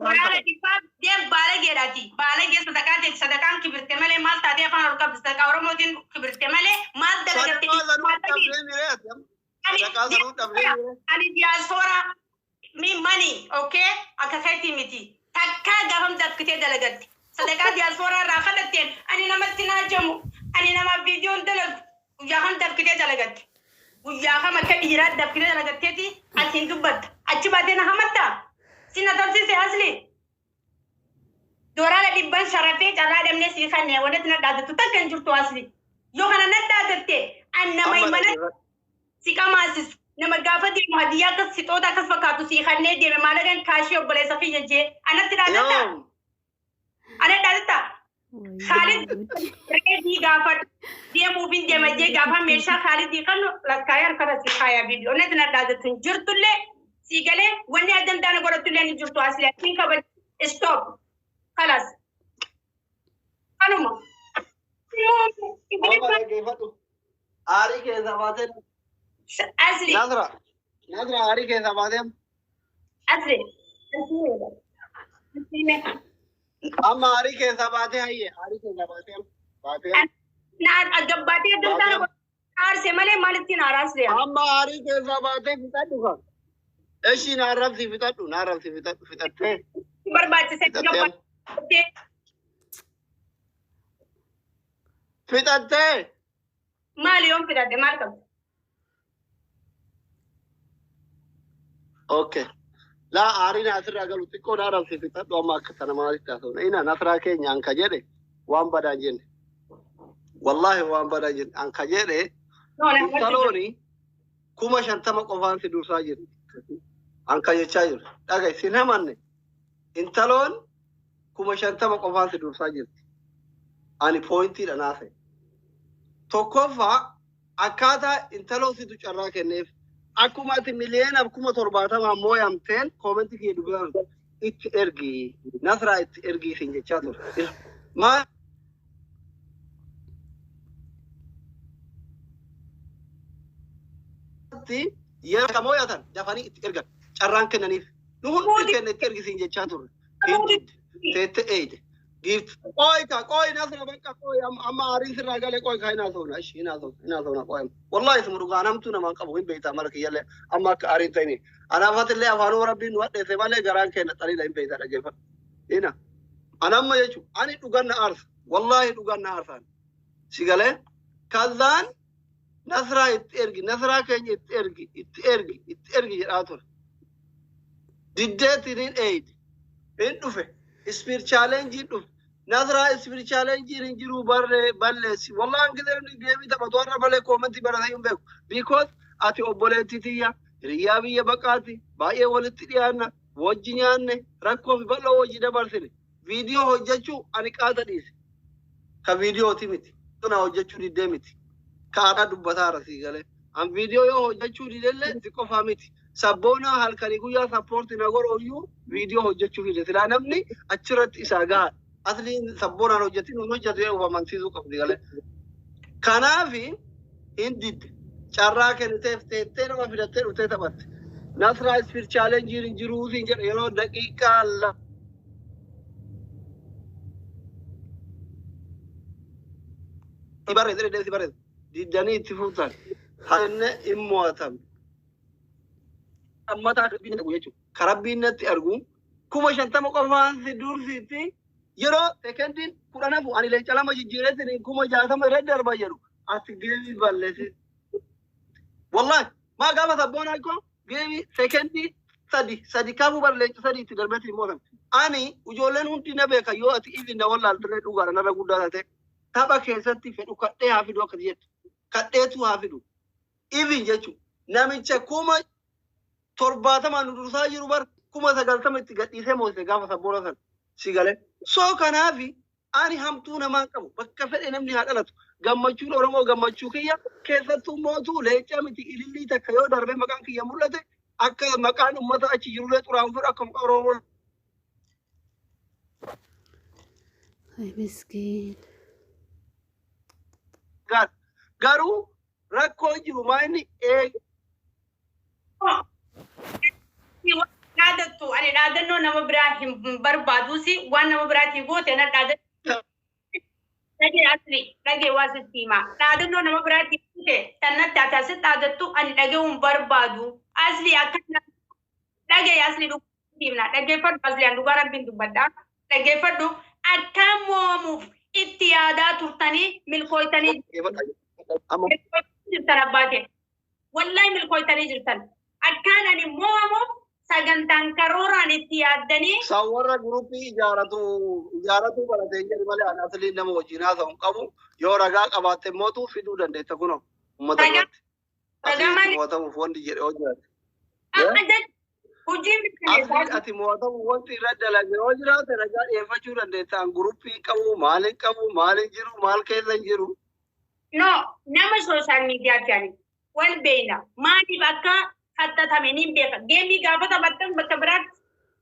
Waraana dhibbaa deem baalageedhaati. Baalagee sadaqaa teeti sadaqaan kibirte malee maal taatee afaan ol qabdi sadaqaa Oromootiin kibirte malee maal dalagatte Sadaqaa sanuu baalagee. dhabdee miree ati amma. Ani Sadaqaa sanuu dhabdee diaspora miree. ani diaspora mi money okay akka keetii miti takkaa gaafam dafkitee dalagatte sadaqaa diaspora irraa kadhatteen ani namatti naajamu ani namaaf viidiyoon dalagu guyyaa kam dafkitee dalagatte guyyaa kam akka dhiiraa dafkitee dalagatteeti asiin dubbatta achi baatee na hamatta si na tolchise asli Doolaara dhibban sharafee carraa dhabnee sii kanne wanti na dhaadattu takka hin jirtu asli yoo kana na dhaadatte an nama Amma mana dhaggeeffadhu. si qamaasisu nama gaafa deemu hadiyyaa akkas sixoota akkas fakkaatu sii kannee deeme maallaqan kaashii obboleessa kiyya jee anatti dhaadatta Yoom? anatti dhaadatta Khaalid reedii gaafadhu deemuuf hin deema jee gaafa meeshaa Khaalidii kannu lakkaayee harkarra si kaayaa viidiyoo natti na dhaadattu hin jirtullee sii galee wanni adda hin taane godhattullee ni jirtu asli achiin kabaj stop kalas kanuma. Amma dhaggeeffadhu. Aarii keessaa baatee Asli Nasra. Nasra aarii keessaa baatee asli. amma aarii keessaa baatee hayyee aarii keessaa baatee baatee Na gabbaatee adda hin taane aarse malee maalitti na araasle? amma aarii keessaa baatee fixadhu kan. Eshi na arrabsi fixadhu na arrabsi fixadhu fixattee Barbaachise fixattee gabbaatee fixattee maali yoon fixadhe maal qabdu? Okay. Laa aariin asirraa galu xiqqoo na arrabsi fixadhu amma akka sana maalitti haasofna. Ina nasraa keenya anka jedhe waan badaa hin jenne. Wallaahi waan badaa hin jenne. Anka jedhe No, na intalooni 50,000 qofaan si dursaa jirti. Anka jechaa jiru. Dhaga'i sin hamanne. Intaloon 50,000 qofaan si dursaa jirti. Ani pooyintiidha naase. Tokkoffaa akkaataa intaloo situ carraa kenneef akkuma ati 70,000,000 mooyamteen koomentii kiyya dubbisan itti ergi nasraa itti ergii siin jechaa ture. Maal yeroo akka mooyatan dafanii itti ergan carraan kennaniif nu hundi kenna itti ergi siin jechaa turre. Hin didde teette eeyde giifti qooyi ka qooyi nasra bakka qooyi amma amma aariin sirraa galee qooyi ka hin haasofna ishi hin haasofna hin haasofna qooyi amma wallahi isuma dhugaa namtuu namaan qabu hin beektaa mara kiyyallee amma akka aariin ta'ini anaafatillee afaanuma rabbiin nu hadheesse malee garaan keenya xaliila hin beektaa dhaggeeffadhu ina an amma jechuun ani dhugan na aarsa wallahi dhugan na aarsaan si galee kazaan nasraa itti ergi nasraa keenya itti ergi itti ergi itti ergi jedhaa ture diddeetiin hin eeyde hin dhufe speed challenge dhufe nasraa speed challenge hin jiru barree balleessi wallahi hangi namni geemii taphatu har'a malee koomentii baratee hin beeku because ati obboleettii tiyya hiriyyaa biyya baqaati baay'ee walitti dhiyaanna wajji nyaanne rakkoo fi bal'oo wajji dabarsine viidiyoo hojjechuu ani qaata dhiise ka viidiyooti miti na hojjechuu diddee miti ka haadha dubbataara sii galee an viidiyoo yoo hojjechuu didellee si qofaa miti sabboonaa halkanii guyyaa sappoorti na godhu viidiyoo hojjechuu fide silaa namni achirratti isaa gaha asliin sabboonaan hojjetin hin hojjetu yoo amansiisuu qabdi galee kanaafi hin didde carraa kenniteef teettee nama fidattee dhuftee taphatte nasraa ispir chaalenjiin hin jiruu siin jedhe yeroo daqiiqaa lama si barreesse jedhee si barreesse diddanii itti fuftan haenne hin mo'atamne ammataa rabbiin argu jechuudha. Ka rabbiin natti argu 50,000 qofaan si dursitti yeroo sekendiin 10 hafu ani leenca lama jijjiireetiin 60,000 irra darba jedhu ati geemii balleessi. Wallahi maa gaafa sabboonaa koo geemii sekendii sadi sadi kaafuu bar leenca sadi itti darbeetiin mo'atan. Ani ijoolleen hundi na beeka yoo ati ifi na wallaaltullee dhugaadha narra guddaa taate tapha keessatti fedhu kadhee haa fidu akka jettu kadheetu haa fidu. Even jechuun namicha 70,000 nu dursaa jiru bar 90,000 itti gadhiisee moosise gaafa sabboona sana si galee. So kanaafi ani hamtuu namaan qabu bakka fedhe namni haa dhalatu gammachuun Oromoo gammachuu kiyya keessattuu mootuu leencaa miti ilillii takka yoo darbee maqaan kiyya mul'ate akka maqaan uummata achi jirullee xuraa'u fedhu akka maqaa Oromoo Ay miskiin. Garuu rakkoon jiru maa inni eeg Dhaadattu, ani dhaadannoo nama biraa hin barbaaduusi, waan nama biraatii goote na dhaadadhu. Dhagee asli, dhagee waa sitti himaa. Dhaadannoo nama biraatii goote tannatti ati asitti dhaadattu ani dhagee hin barbaadu. Asli akka dhagee asli dhugaa himna. Dhaggeeffadhu asli, ani dhugaa rabbiin dubbadha. Dhaggeeffadhu, akka moomuuf itti yaadaa turtanii milkooytanii Amma jirtan abbaate. Wallahi milkooytanii jirtan. Akkaan ani moomuuf sagantaan karooraan itti yaaddanii. San warra guruppii ijaaratu baratee jedhu malee ani asliin nama wajjin haasa'u hin qabu. Yoo ragaa qabaatte mootu fiduu dandeetta kunoo uummata Ragaa- biratti. Ragaa Asliitti maali? mo'atamuuf wanti jedhe yoo jiraate. Amma jechuun hojii mirkaneessaa. Asli ati mo'atamuuf wanti irra dalage yoo jiraate ragaa dhiyeeffachuu dandeetta. An guruppii hin qabu, maal hin qabu, maal hin jiru, maal keessa hin jiru. No, nama social mediaati ani. Wal beeyna. Maaliif akka hattatame niin beeka. Geemii gaafa taphattan bakka biraatti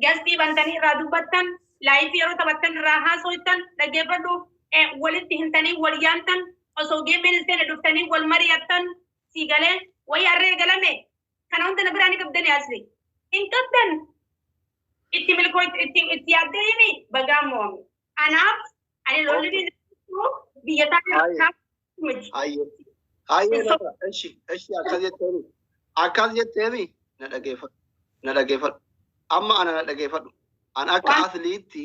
gastii bantanii irraa dubbattan, live yeroo taphattan irraa haasoytan, dhaggeeffadhu, walitti himtanii wal yaamtan, osoo geemiin seene dhuftanii wal mari'attan, sii galee wayi harree galame. Kana hunda na biraa ni qabdanii asli. Hin qabdan. Itti milkoo itti yaaddee himi bagaa mo'ame. Anaaf ani lolli biyya taa'ee miti. Hayyee. Hayyee lafa. Eshi, eshi, akkas jetteemi. Akkas jetteemi na dhageeffadhu. Na dhageeffadhu. Amma ana na dhageeffadhu. An akka asliitti,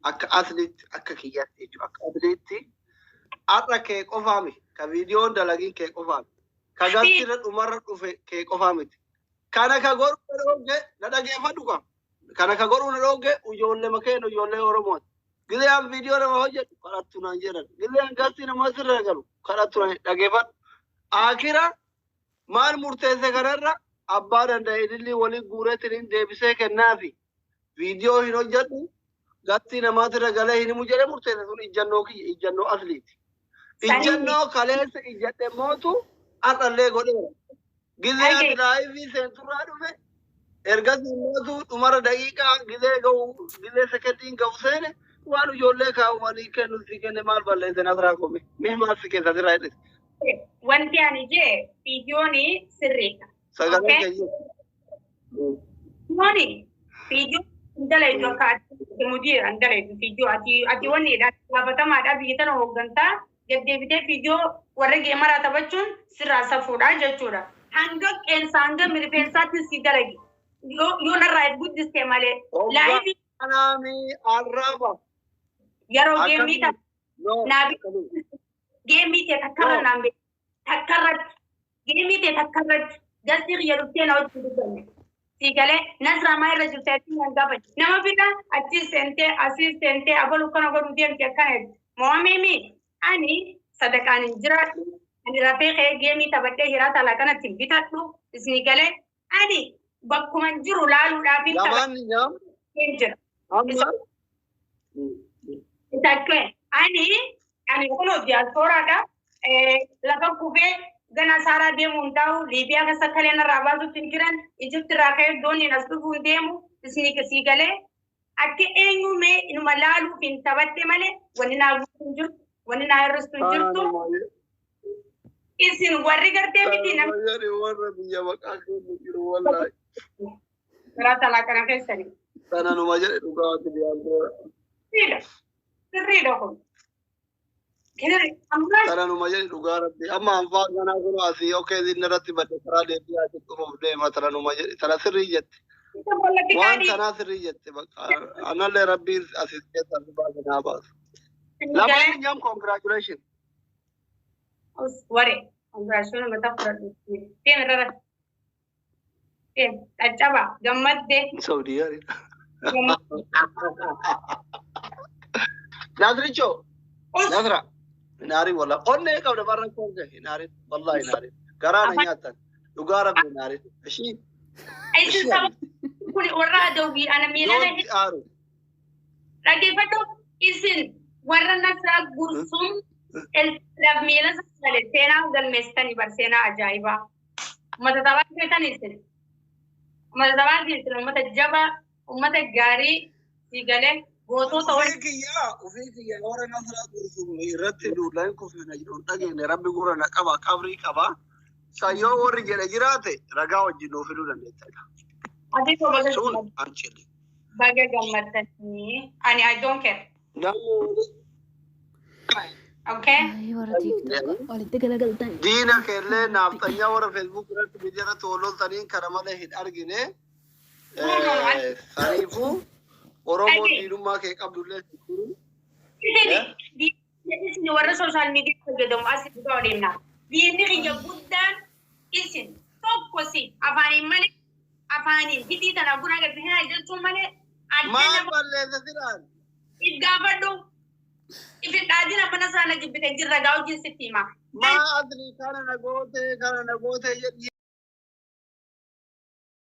akka asliitti, akka kiyyaatti jechuudha. Akka asliitti har'a kee qofaami. Ka viidiyoon dalagiin kee qofaami. Ka galchirra dhumarra dhufe kee qofaa miti. Kana ka godhu na dhoogge, na dhageeffadhu qaba. Kana ka godhu na dhoogge ijoollee makeen ijoollee Oromooti. Gizee viidiyoo nama hojjedhu kadhattu naan jedhan. Gizee galti nama sirra galu kadhattu naan dhageeffadhu. Akira maal murteesse kanarra abbaa danda'e ilillii waliin guureetiin deebisee kennaafi viidiyoo hin hojjedhu, galtii namaatirra galee hin himu jedhee murteesse. Sun ijjannoo kiyya, ijjannoo asliiti. Ijjannoo kaleessa ijjadhe mootu har'allee godheera. Gizee ati live seenturraa dhufe ergasii mootu dhumara daqiiqaa gizee ga'u, gizee sekendiin ga'u seene, waan ijoollee kaa'u walii kennu si kenne. Maal balleesse nasraa kome? Mee maal si keessa sirraa hidhise? Wanti ani jee viidiyoon sirriidha. Sagalee keeyyee. Viidiyoon viidiyoo hin dalaytu, akka ati mudiira hin dalaytu viidiyoo. Ati wanni gaafatamaadha, biyya tana hooggantaa, deddeebitee viidiyoo warra geemaraa taphachuun sirraa safuudha jechuudha. Hanga qeensa hanga rifeensaatti si dalagi. Yoo narraa if guddiste malee. Live Kanaami arraba. Yeroo geemii tapha Naabi geemii ta'e takkarra naan beeku. Takkarratti geemii ta'e takkarratti galtii kiyya dhuftee na wajjin dubbanne. Sii galee nasraa maa irra jirte achi nan gaafate. Nama bira achi seentee asii seentee abalu kana godhu deemte akkana jetti. Mo'ameemi ani sadaqaan hin jiraadhu. Ani rafee ka'ee geemii taphadhee hiraa talaa kanatti hin bitadhu. Isinii galee ani bakkuma hin jiru laaluudhaaf hin Lamaan nyaam taphadhee jira. Amma. Takka ani kunoo diyaaspooraadha. Lafa kufee gana saaraa deemuu hin taa'u. Liibiyaa keessa kaleen irraa baasutti hin jiran. Ijipti irraa ka'ee dooniin as dhufuu hin deemu. Isinii sii galee akka eenyumee inuma laaluuf hin taphadhe malee wanni naa guutu hin jirtu. Wanni naa hir'istu hin jirtu. Isin warri gartee miti namni Jedhi warra biyya maqaa kennu jiru wallahi. biraa talaa kana keessanii. Sana numa jedhe dhugaati diyaaspooraa. Sirriidha. Sirriidha kun. Amma Sana numa jedhe dhugaa rabbi. Amma anfaa kanaa kun asii okee zinna irratti badde karaa deebii asii dhufuuf deema, tana numa jedhe, tana sirrii jette. Waan kanaa sirrii jette bakka anallee rabbiin asii keessa si baase naa baasu. Lamaan nyaam, congratulation. Ware, congratulations, mataa fudhadhu. Deem irra. Deem, caccaba, gammadde. Saudii yaari. Nasricho, Nasra. Hinaarin wallah. Onnee qabda barra koonge hinaarin. Wallahi hinaarin. Garaa na nyaatan. Dhugaa rabbi hinaarin. Ishii. Isin saba kun warra adawwii ana miilana Yooti aaru. Dhaggeeffadhu, isin warra Nasraa Gursum elf miila malee seenaa galmeessitanii bar, seenaa ajaa'ibaa. Uummata taphaa feetan isin. Uummata taphaa isin, uummata jabaa, uummata gaarii si galee gootota warra Ufii kiyyaa warra Nasraa Gursum irratti duulaan kufina jedhu hin dhageenye. Rabbi gurra na qaba, qabrii qaba. Sayyoo warri jedhe jiraate ragaa wajjin nuu fiduu dandeessa. Ati koo baga Sun anchili. Baga gammaddanii. Ani I don't care. Namni Okay? Ay, warra TikTok walitti galagaltan. Diina keellee naafxanyaa warra Facebook irratti miidiyaa irratti wal loltaniin kana malee hin argine. No, no, no. Saniifuu Oromoon Dhage. Diinummaa kee qabdullee jiru. Isin isin warra social media fayyadamu as dhugaa odeemna. Diinni kiyya guddaan isin tokko si afaaniin malee, afaaniin hidhii tana guna agarsiisaa jechuun malee adda Maal nama balleessa siraan? If gaafadhu. Ifin dhaadina mana sana jibbite jirra gaa, hojiin sitti hima. Maa asli kana na goote, kana na goote jedhi.